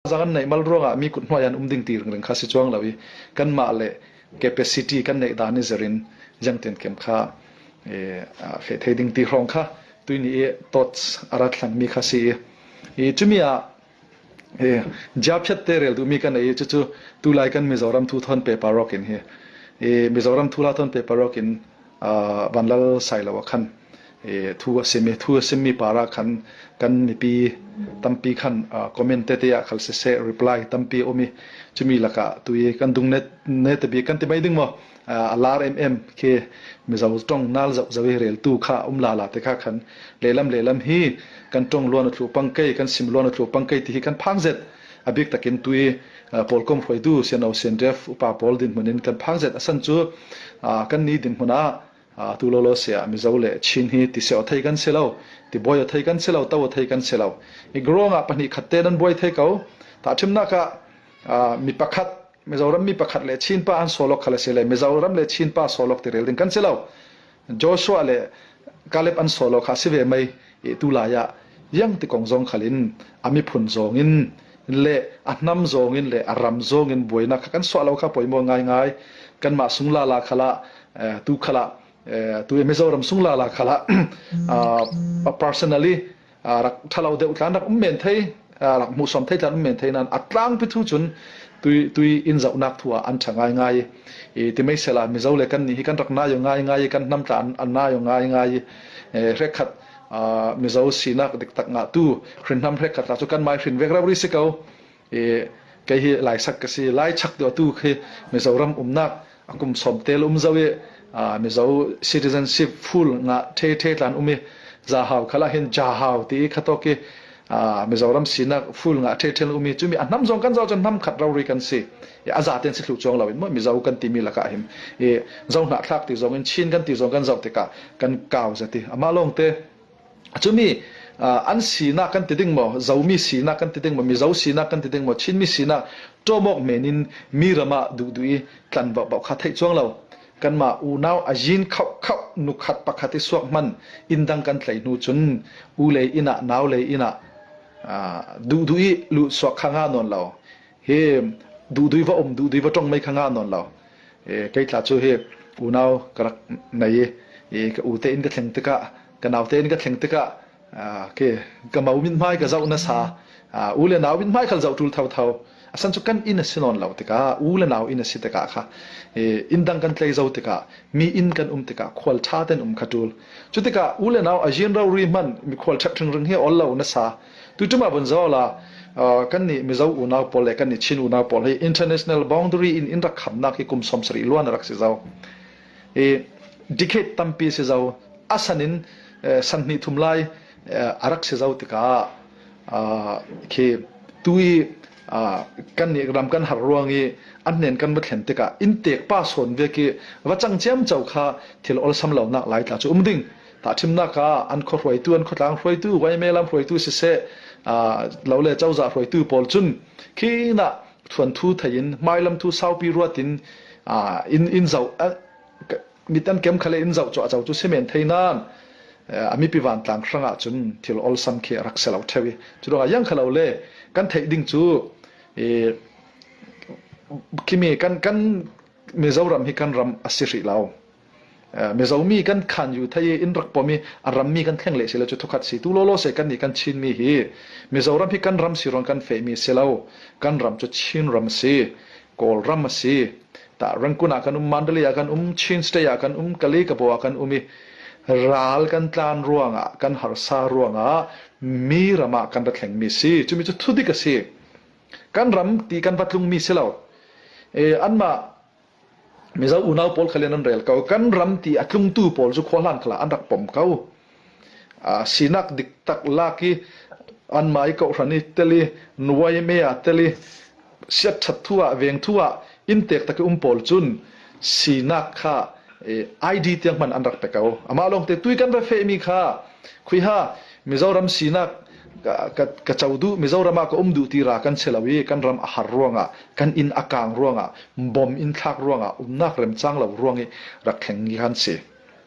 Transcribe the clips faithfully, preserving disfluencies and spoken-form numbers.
zang an neih mal ruangah mi kut hnuai an um ding ti ringring kha si chuang lo i, kanmah le capacity kan neih dan i zerin ziangtin kem kha, eh, a feh thei ding ti hrawng kha tuini i thoughts a rat thlang mi kha si i, i cumi ah, eh, ziaphiatte rel duh mi kan ei i, cucu tulai kan Mizoram thu thawn pepa rawkin hi, i Mizoram thu la thawn pepa rawkin, ah, Vanlal Sailo a khan, eh, thu a sim i, thu a sim mi parah khan kan mipi tampi khan, ah, comment tete ah khal sese reply tampi a um i, cumi lakah tui kan dung net, net a bik kan ti mai ding maw? Ah, a lar em em khi Mizo ṭawng nal zoh zoh i reltu kha um lala te kha khan lehlam lehlam hi kan ṭawng luan a thluh pang kei, kan sim luan a thluh pang kei ti hi kan phang zet. A bik takin tui, ah, pawlkom hruaitu, sianno sianref upa pawl dinhmunin kan phang zet. A san cu, ah, kan ni dinhmun ah, ah, tu lolo sia Mizo le Chin hi ti seh aw thei kan si lo, ti buai aw thei kan si lo, to aw thei kan si lo. I grawng ah pahnih khat te nan buai thei ko. Tahṭhimnak ah, ah, mi pakhat, Mizoram mi pakhat le Chin pa an sawlawk khal a si le, Mizoram le Chin pa sawlawk ti rel ding kan si lo. Joshua le Caleb an sawlawk kha si ve mai i, tulai ah iang ti kong zawng khalin a miphun zawngin le a hnam zawngin le a ram zawngin buainak kha kan suah lo kha poimaw ngaingai. Kanmah sung lala khalah, eh, tu khalah, eh, tu Mizoram sung lala khalah, ah, personally, ah, rak ṭha lo deuh tlan rak um men thei, ah, rak hmuhsawm thei tlan um men thei nan a tlangpi thu cun tui, tui in zohnak thu ah an ṭha ngaingai i, i ti mai sela Mizo le kan nih hi kan rak nai aw ngaingai i, kan hnam tla an, an nai aw ngaingai i, eh, hrekkhat, ah, Mizo sinak diktak ngahtu hrinhnam hrekkhat tla cu kan mai hrin vek rori si ko. I, kei hi laisak ka si, laichak deuh tu khi Mizoram umnak a kum sawm tel um zo i, aa, Mizo citizenship full ngah ṭheṭhe tlan um i, zahau khalah hin jahau ti i khatawk i, aa, Mizoram sinak full ngah ṭheṭhe um i, cumi a hnam zawng kan zoh cun hnam khat rori kan si. I, a zaten si thluh cuang lo in maw, Mizo kan timi lakah hin i, Zo hnahthlak ti zawngin Chin kan ti zawng kan zoh tikah kan kau zet i, amah lawngte cumi, aa, an sinak kan ti ding maw, Zomi sinak kan ti ding maw, Mizo sinak kan ti ding maw, Chinmi sinak ṭawm awk men in mi ram ah duhduh i tlan bauhbauh kha theih cuang lo. Kanmah unau a zin khauhkhauh nu khat pakhat i suak hman inn dang kan tlaih hnu cun u lei inn ah, nau lei inn ah, aa, duhduh i luh suak kha nga nawn lo. Hi duhduh va um, duhduh va ṭong mai kha nga nawn lo. E, kei tla cu hi unau ka rak nei i, e, ka ute in ka thleng tikah, ka naute in ka thleng tikah, aa, khi ka mo mithmai ka zoh nasa, aa, u le nau mithmai khal zoh ṭul thotho. A san cu kan inn a si nawn lo tikah, u le nau inn a si tikah kha, e, inn dang kan tlei zo tikah, mi inn kan um tikah khual ṭha ten um kha ṭul. Cutikah u le nau a zin rori hman mikhual ṭhat hringring hi a ol lo nasa. Tuiṭum ah vun zoh la, aa, kannih Mizo unau pawl le kannih Chin unau pawl hi international boundary in in rak khamnak hi kum sawmsarih luan a rak si zo. I, decade tampi a si zo. A san in, eh, san hnih thum lai, eh, a rak si zo tikah, aa, khi tui, aa, kannih ram kan har ruang i an hnen kan va thlen tikah inntek pa sawn vek i va cang ciamco kha thil olsam lonak lai tla cu um ding. Tahṭhimnak ah an khua hruaitu, an khuatlang hruaitu, Y M A lam hruaitu siseh, aa, lo le cozah hruaitu pawl cun khinah thuanthu thei in, hmailam thu saupi ruat in, aa, in, in zoh, a, ka, mit an kem khal in zoh cuahco cu si men thei nan, eh, a mipi vantlang hrangah cun thil olsam khi a rak si lo ṭheu i, cu ruangah iang kha lo le kan theih ding cu, eh, khimi kan, kan Mizoram hi kan ram a si hrih lo. Eh, Mizomi kan khan yu thei i in rak pom i a rammi kan thleng leh si lo cu thukhat si. Tu lawlaw se kannih kan Chinmi hi Mizoram hi kan ram si ruang kan fehmi si lo. Kan ram cu Chin ram a si, Kawlram a si. Tah Rangoon ah kan um, Mandalay ah kan um, Chin State ah kan um, Kalay Kabaw ah kan um i ral kan tlan ruangah, kan harsa ruangah mi ram ah kan ra thlengmi si. Cumi cu thudik a si. Kan ram ti kan va tlungmi si lo. Eh, anmah Mizo unau pawl khal in an rel ko. Kan ram ti a tlungtu pawl cu khuahlan khalah an rak pom ko. Aa, sinak diktak lak i anmah i kohhran i tel i, nuai me ah tel i, siat ṭhat thu ah, veng thu ah, inntek tak i um pawl cun sinak kha, eh, I D tiang hman an rak pe ko. Amah lawngte tui kan va fehmi kha khuiha Mizoram sinak ka, ka, ka co duh, Mizoram ah ka um duh ti ra kan si lo i, kan ram a har ruangah, kan inn a kang ruangah, bom in thlak ruangah, umnak remcang lo ruang i rak thleng ngi khan si.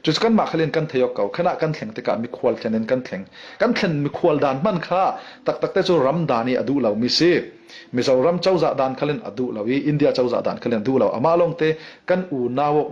Chu chu kanmah khalin kan thei awk ko. Khanah kan thleng tikah mikhual thlenin kan thleng. Kan thlen mikhual dan hman kha taktakte cu ram dan i a duh lo mi si. Mizoram cozah dan khalin a duh lo i India cozah dan khalin a duh lo. Amah lawngte kan unau awk